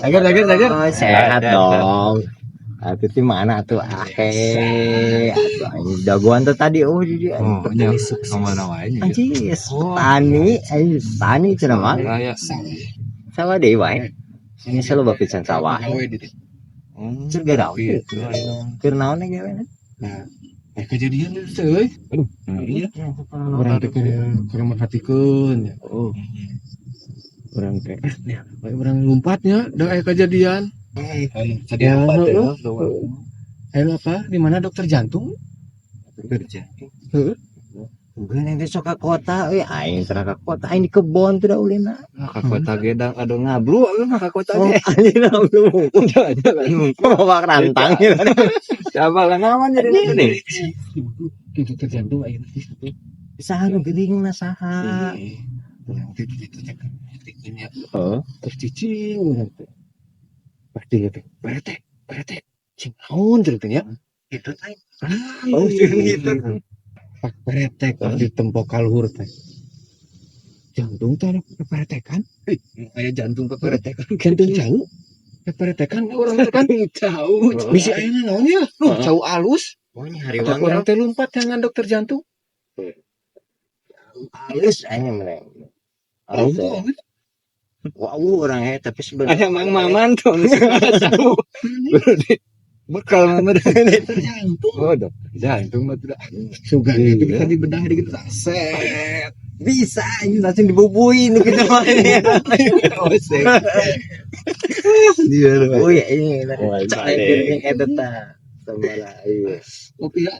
Seger, seger, seger. Oh, sehat dong. Atuh di mana tuh ahe? Atuh aing jagoan tuh tadi, oh jadi Oh, nya kemana wae nya. Anjir, tani, anjir tani cenah mah. Raya. Sawah deui wae. Ini selalu pisan sawah. Cur garawe. Gitu ayeuna. Keur naon gawe? Nah, kejadian itu teh euy. Aduh, iya. Urang teh keur merhatikeun ya. Oh. Urang teh. Bae urang lompatnya da aya kejadian. Tadi Ya, apa teh? Heeh. Ayo apa? Di mana dokter jantung? Kerja. Heeh. Bukan yang sok ka kota euy, aing teh ka kota, aing di kebon tuh da ulina. Nah, ka kota gedang aduh ngablu mah ka kota Oh, ge. anjing ngablu. Jalan-jalan. Bawa rantang gitu. Siapa lah naon jadi itu nih? Di dokter jantung aya nanti. Saha nu geuringna saha? Urang teh di ditu teh merhatikeun ya. Heeh. Terus cicing urang teh. Pasti teh, "Peretek, peretek." Cing naon teh nya? Gitu teh. Oh, Oh, gitu. Pak peretek pas ditempo ka luhur teh. Jantung teh anu peretekan. Aya jantung peperetekan. Jantung cau. Peperetekan urang teh kan. Jauh. Bisi aya naon ya? Nuh, cau alus. Oh, ini Atau hariwang. urang teh lumpat dengan dokter jantung. Halus aing mah. Halus. Oh, Ya. Wah, urang tapi sebenarnya Aya Mang Maman tuh. Jauh. Bekal mah dokter jantung. Oh, dokter jantung mah tidak. Sugan itu bisa Iya. dibedah gitu. Set. Bisa ini langsung dibubuin gitu mah ini. Oh, set. Dia. Oh iya ini. Oh, Cek iya. yang eta tah. Sama lah iya. Kopi ya.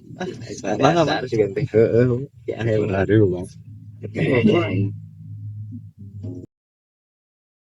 Bang apa? Heeh. Ya Aduh, Bang.